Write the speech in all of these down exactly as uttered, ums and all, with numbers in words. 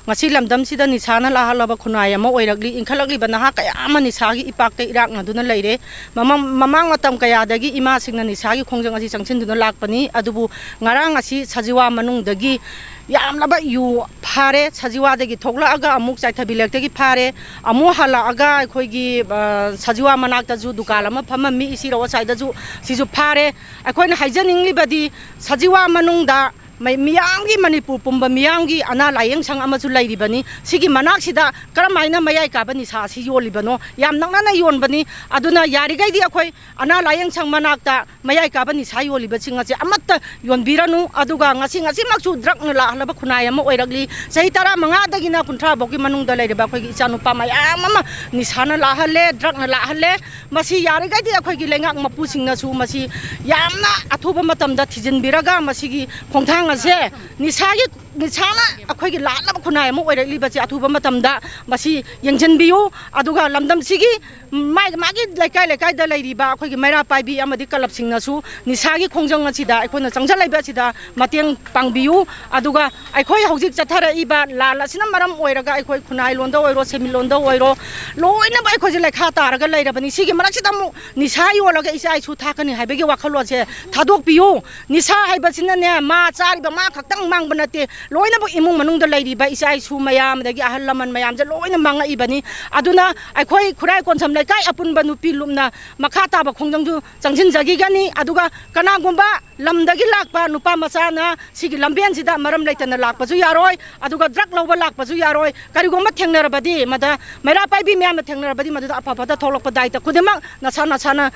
ꯉꯁꯤ ꯂꯝꯗꯝꯁꯤꯗ ꯅꯤꯁꯥꯅ ꯂꯥꯍꯜꯂꯕ ꯈꯨꯟꯅꯥꯏ ꯑꯃ ꯑꯣꯏꯔꯛꯂꯤ꯫ ꯏꯟꯈꯠꯂꯛꯂꯤꯕ ꯅꯍꯥ ꯀꯌꯥ ꯑꯃ ꯅꯤꯁꯥꯒꯤ ꯏꯄꯥꯛꯇ ꯏꯔꯥꯛꯅꯗꯨꯅ ꯂꯩꯔꯦ꯫ ꯃꯃꯥꯡ, ꯃꯃꯥꯡ ꯃꯇꯝ ꯀꯌꯥꯗꯒꯤ ꯏꯃꯥꯁꯤꯡꯅ ꯅꯤꯁꯥꯒꯤ ꯈꯣꯡꯖꯪ ꯑꯁꯤ ꯆꯪꯁꯤꯟꯗꯨꯅ ꯂꯥꯛꯄꯅꯤ꯫ ꯑꯗꯨꯕꯨ ꯉꯔꯥꯡ ꯑꯁꯤ ꯁꯖꯤꯋꯥ ꯃꯅꯨꯡꯗꯒꯤ ꯌꯥꯝꯂꯕ ꯌꯨ ꯐꯥꯔꯦ꯫ ꯁꯖꯤꯋꯥꯗꯒꯤ ꯊꯣꯛꯂꯛꯑꯒ ꯑꯃꯨꯛ ꯆꯥꯏꯊꯕꯤ ꯂꯦꯛꯇꯒꯤ ꯐꯥꯔꯦ꯫ ꯑꯃꯨꯛ ꯍꯜꯂꯛꯑꯒ ꯑꯩꯈꯣꯏꯒꯤ, ꯑ, ꯁꯖꯤꯋꯥ ꯃꯅꯥꯛꯇꯁꯨ ꯗꯨꯀꯥꯟ ꯑꯃ ꯐꯝꯃꯝꯃꯤ, ꯏꯁꯤꯔꯣ ꯑꯁ꯭ꯋꯥꯏꯗꯁꯨ, ꯁꯤꯁꯨ ꯐꯥꯔꯦ꯫ ꯑꯩꯈꯣꯏꯅ ꯍꯥꯏꯖꯅꯤꯡꯂꯤꯕꯗꯤ ꯁꯖꯤꯋꯥ ꯃꯅꯨꯡꯗ ꯃꯩ-, ꯃꯤꯌꯥꯝꯒꯤ, ꯃꯅꯤꯄꯨꯔ ꯄꯨꯝꯕ ꯃꯤꯌꯥꯝꯒꯤ ꯑꯅꯥ ꯂꯥꯌꯦꯡ ꯁꯪ ꯑꯃꯁꯨ ꯂꯩꯔꯤꯕꯅꯤ꯫ ꯁꯤꯒꯤ ꯃꯅꯥꯛꯁꯤꯗ ꯀꯔꯝꯍꯥꯏꯅ ꯃꯌꯥꯏ ꯀꯥꯕ ꯅꯤꯁꯥ ꯑꯁꯤ ꯌꯣꯜꯂꯤꯕꯅꯣ? ꯌꯥꯝ ꯅꯛꯅꯅ ꯌꯣꯟꯕꯅꯤ꯫ ꯑꯗꯨꯅ ꯌꯥꯔꯤꯈꯩꯗꯤ ꯑꯩꯈꯣꯏ ꯑꯅꯥ ꯂꯥꯌꯦꯡ ꯁꯪ ꯃꯅꯥꯛꯇ ꯃꯌꯥꯏ ꯀꯥꯕ ꯅꯤꯁꯥ ꯌꯣꯜꯂꯤꯕꯁꯤꯡ ꯑꯁꯦ ꯑꯃꯠꯇ ꯌꯣꯟꯕꯤꯔꯅꯨ꯫ ꯑꯗꯨꯒ ꯉꯁꯤ, ꯉꯁꯤꯃꯛꯁꯨ ꯗ꯭ꯔꯛꯅ ꯂꯥꯛꯍꯜꯂꯕ ꯈꯨꯟꯅꯥꯏ ꯑꯃ ꯑꯣꯏꯔꯛꯂꯤ꯫ ꯆꯍꯤ ꯇꯔꯥꯃꯉꯥꯗꯒꯤꯅ ꯀꯨꯟꯊ꯭ꯔꯥ ꯐꯥꯎꯒꯤ ꯃꯅꯨꯡꯗ ꯂꯩꯔꯤꯕ ꯑꯩꯈꯣꯏꯒꯤ ꯏꯆꯥꯅꯨꯄꯥ ꯃꯌꯥꯝ ꯑꯃ ꯅꯤꯁꯥꯅ ꯂꯥꯛꯍꯜꯂꯦ, ꯗ꯭ꯔꯛꯅ ꯂꯥꯛꯍꯜꯂꯦ꯫ ꯃꯁꯤ ꯌꯥꯔꯤꯈꯩꯗꯤ ꯑꯩꯈꯣꯏꯒꯤ ꯂꯩꯉꯥꯛ ꯃꯄꯨꯁꯤꯡꯅꯁꯨ ꯃꯁꯤ ꯌꯥꯝꯅ ꯑꯊꯨꯕ ꯃꯇꯝꯗ ꯊꯤꯖꯤꯟꯕꯤꯔꯒ ꯃꯁꯤꯒꯤ ꯈꯣꯡꯊꯥꯡ ꯑꯁꯦ ꯅꯤꯁꯥꯒꯤ, ꯅꯤꯁꯥꯅ ꯑꯩꯈꯣꯏꯒꯤ ꯂꯥꯠꯂꯕ ꯈꯨꯟꯅꯥꯏ ꯑꯃ ꯑꯣꯏꯔꯛꯂꯤꯕꯁꯦ ꯑꯊꯨꯕ ꯃꯇꯝꯗ ꯃꯁꯤ ꯌꯦꯡꯁꯤꯟꯕꯤꯌꯨ꯫ ꯑꯗꯨꯒ ꯂꯝꯗꯝꯁꯤꯒꯤ ꯃꯥꯒꯤ, ꯃꯥꯒꯤ ꯂꯩꯀꯥꯏ ꯂꯩꯀꯥꯏꯗ ꯂꯩꯔꯤꯕ ꯑꯩꯈꯣꯏꯒꯤ ꯃꯩꯔꯥ ꯄꯥꯏꯕꯤ ꯑꯃꯗꯤ ꯀꯂꯕꯁꯤꯡꯅꯁꯨ ꯅꯤꯁꯥꯒꯤ ꯈꯣꯡꯖꯪ ꯑꯁꯤꯗ ꯑꯩꯈꯣꯏꯅ ꯆꯪꯁꯤꯜꯂꯛꯏꯕ ꯑꯁꯤꯗ ꯃꯇꯦꯡ ꯄꯥꯡꯕꯤꯌꯨ꯫ ꯑꯗꯨꯒ ꯑꯩꯈꯣꯏ ꯍꯧꯖꯤꯛ ꯆꯠꯊꯔꯛꯏꯕ ꯂꯥꯟ ꯑꯁꯤꯅ ꯃꯔꯝ ꯑꯣꯏꯔꯒ ꯑꯩꯈꯣꯏ ꯈꯨꯟꯅꯥꯏꯂꯣꯟꯗ ꯑꯣꯏꯔꯣ, ꯁꯦꯟꯃꯤꯠꯂꯣꯟꯗ ꯑꯣꯏꯔꯣ, ꯂꯣꯏꯅꯃꯛ ꯑꯩꯈꯣꯏꯁꯦ ꯂꯩꯈꯥ ꯇꯥꯔꯒ ꯂꯩꯔꯕꯅꯤ꯫ ꯁꯤꯒꯤ ꯃꯔꯛꯁꯤꯗ ꯑꯃꯨꯛ ꯅꯤꯁꯥ ꯌꯣꯜꯂꯒ ꯏꯆꯥ ꯏꯁꯨ ꯊꯥꯛꯀꯅꯤ ꯍꯥꯏꯕꯒꯤ ꯋꯥꯈꯜꯂꯣꯟꯁꯦ ꯊꯥꯗꯣꯛꯄꯤꯌꯨ꯫ ꯅꯤꯁꯥ ꯍꯥꯏꯕꯁꯤꯅꯅꯦ, ꯃꯥ ꯆꯥꯔꯤꯕ ꯃꯥ ꯈꯛꯇꯪ ꯃꯥꯡꯕ ꯅꯠꯇꯦ, ꯂꯣꯏꯅꯃꯛ ꯏꯃꯨꯡ ꯃꯅꯨꯡꯗ ꯂꯩꯔꯤꯕ ꯏꯆꯥ ꯏꯁꯨ ꯃꯌꯥꯝ, ꯑꯗꯒꯤ ꯑꯍꯜ ꯂꯃꯟ ꯃꯌꯥꯝꯁꯦ ꯂꯣꯏꯅ ꯃꯥꯡꯉꯛꯏꯕꯅꯤ꯫ ꯑꯗꯨꯅ ꯑꯩꯈꯣꯏ ꯈꯨꯔꯥꯏ ꯀꯣꯟꯁꯝ ꯂꯩꯀꯥꯏ ꯑꯄꯨꯟꯕ ꯅꯨꯄꯤ ꯂꯨꯞꯅ ꯃꯈꯥ ꯇꯥꯕ ꯈꯣꯡꯖꯪꯁꯨ ꯆꯪꯁꯤꯟꯖꯈꯤꯒꯅꯤ꯫ ꯑꯗꯨꯒ ꯀꯅꯥꯒꯨꯝꯕ ꯂꯝꯗꯒꯤ ꯂꯥꯛꯄ ꯅꯨꯄꯥ ꯃꯆꯥꯅ ꯁꯤꯒꯤ ꯂꯝꯕꯦꯟꯁꯤꯗ ꯃꯔꯝ ꯂꯩꯇꯅ ꯂꯥꯛꯄꯁꯨ ꯌꯥꯔꯣꯏ, ꯑꯗꯨꯒ ꯗ꯭ꯔꯛ ꯂꯧꯕ ꯂꯥꯛꯄꯁꯨ ꯌꯥꯔꯣꯏ꯫ ꯀꯔꯤꯒꯨꯝꯕ ꯊꯦꯡꯅꯔꯕꯗꯤ, ꯃꯗ ꯃꯩꯔꯥ ꯄꯥꯏꯕꯤ ꯃꯌꯥꯝꯅ ꯊꯦꯡꯅꯔꯕꯗꯤ, ꯃꯗꯨꯗ ꯑꯐ ꯐꯠꯇ ꯊꯣꯛꯂꯛꯄ ꯗꯥꯏꯇ ꯈꯨꯗꯤꯡꯃꯛ ꯅꯁꯥ ꯅꯁꯥꯅ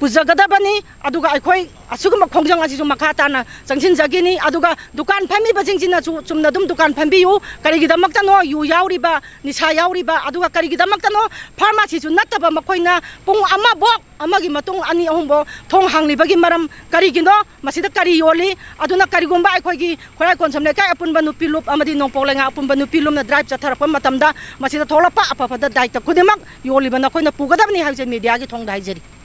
ꯄꯨꯖꯒꯗꯕꯅꯤ꯫ ꯑꯗꯨꯒ ꯑꯩꯈꯣꯏ ꯑꯁꯤꯒꯨꯝꯕ ꯈꯣꯡꯖꯪ ꯑꯁꯤꯁꯨ ꯃꯈꯥ ꯇꯥꯅ ꯆꯪꯁꯤꯟꯖꯈꯤꯅꯤ꯫ ꯑꯗꯨꯒ ꯗꯨꯀꯥꯟ ꯐꯝꯃꯤꯕꯁꯤꯡꯁꯤꯅꯁꯨ ꯆꯨꯝꯅ ꯑꯗꯨꯝ ꯗꯨꯀꯥꯟ ꯐꯝꯕꯤꯌꯨ꯫ ꯀꯔꯤꯒꯤꯗꯃꯛꯇꯅꯣ ꯌꯨ ꯌꯥꯎꯔꯤꯕ, ꯅꯤꯁꯥ ꯌꯥꯎꯔꯤꯕ, ꯑꯗꯨꯒ ꯀꯔꯤꯒꯤꯗꯃꯛꯇꯅꯣ ꯐꯥꯔꯃꯥꯁꯤꯁꯨ ꯅꯠꯇꯕ ꯃꯈꯣꯏꯅ ꯄꯨꯡ ꯑꯃꯐꯥꯎ, ꯑꯃꯒꯤ ꯃꯇꯨꯡ ꯑꯅꯤ ꯑꯍꯨꯝꯐꯥꯎ ꯊꯣꯡ ꯍꯥꯡꯂꯤꯕꯒꯤ ꯃꯔꯝ ꯀꯔꯤꯒꯤꯅꯣ? ꯃꯁꯤꯗ ꯀꯔꯤ ꯌꯣꯜꯂꯤ? ꯑꯗꯨꯅ ꯀꯔꯤꯒꯨꯝꯕ ꯑꯩꯈꯣꯏꯒꯤ ꯈꯨꯔꯥꯏ ꯀꯣꯟꯁꯝ ꯂꯩꯀꯥꯏ ꯑꯄꯨꯟꯕ ꯅꯨꯄꯤ ꯂꯨꯞ ꯑꯃꯗꯤ ꯅꯣꯡꯄꯣꯛ ꯂꯩꯉꯥꯛ ꯑꯄꯨꯟꯕ ꯅꯨꯄꯤ ꯂꯨꯞꯅ ꯗ꯭ꯔꯥꯏꯚ ꯆꯠꯊꯔꯛꯄ ꯃꯇꯝꯗ ꯃꯁꯤꯗ ꯊꯣꯛꯂꯛꯄ ꯑꯐ ꯐꯠꯇ ꯗꯥꯏꯇ ꯈꯨꯗꯤꯡꯃꯛ ꯌꯣꯜꯂꯤꯕ ꯅꯈꯣꯏꯅ ꯄꯨꯒꯗꯕꯅꯤ ꯍꯥꯏꯕꯁꯦ ꯃꯦꯗꯤꯌꯥꯒꯤ ꯊꯣꯡꯗ ꯍꯥꯏꯖꯔꯤ꯫